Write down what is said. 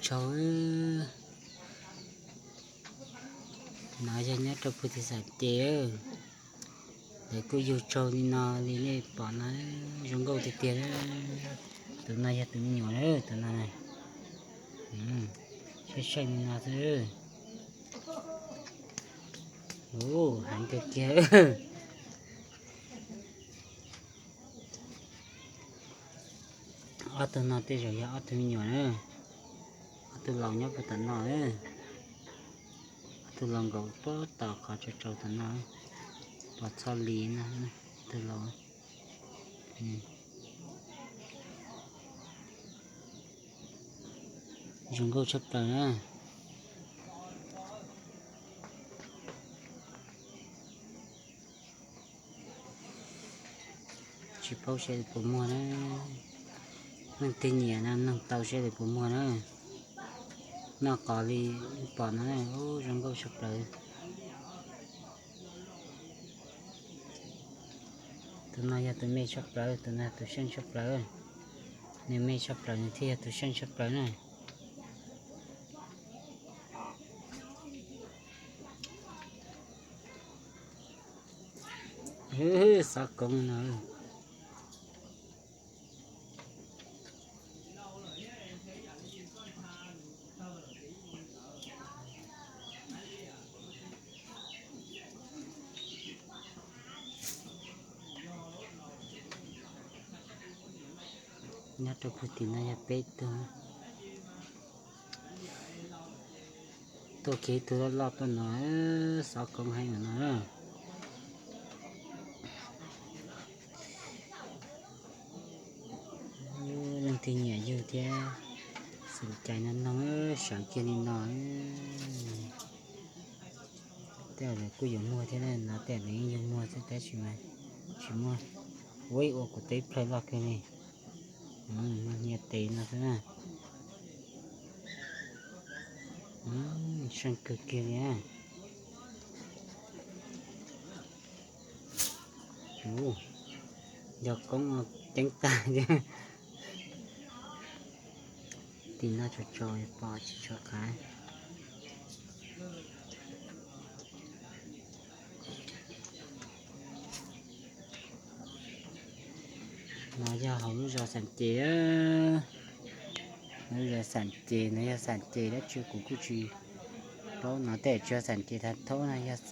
Tsaug, no yog nyob rau pug tim Xam Ces, lawv kuj yug tsaug li no li nej pom no, zoo nkauj tiag tiag. Tus no yog tus me nyuam na, tus no na, saib saib li no xwb. Ub, heev kawg kiag. Ob tug no tej zaum yog ob tug me nyuam na. Ob tug laus nyob puag tom no. Ob tug laus nkaum puag tom qhov tsaus tsaus tom no, pos txhoj lis no. Ob tug laus zoo nkauj tshaj plaws na. Tsis paub seb puas muag na. Neeg twg nyiam no mloog tau seb puas muag na. Noj qos li pom no, zoo nkauj tshaj plaws. Tus no yog tus me tshaj plaws, tus no tus seej tshaj plaws. Nws me tshaj plaws nws thiaj yog tus seej tshaj plaws na. Xov koob no. Nyob rau pug tim no yog peb tug. Tuaj kiag ib tug loj loj tuaj no, xov koob heev no. Leej twg nyiam yug thiab xav cai no mloog, sawv kiag li no. Tej zaum kuj yuav muag thiab na, no tej zaum yeej yog muag xwb tab sis mas tsis muaj. Ua ib ua kuv teb plhaw loj kawg li. Muag nyiaj tes no xwb na. Seej kawg kiag li. Yog koob ceeb tag. Tim no tsaus tsaus pom tsis tshua qab. No yog hauv lub zos Xam Ces. Lub zos Xam Ces no yog Xam Ces dab tsi kuv kuj tsis paub, no tej tsis yog Xam Ces Thav Thaub no yog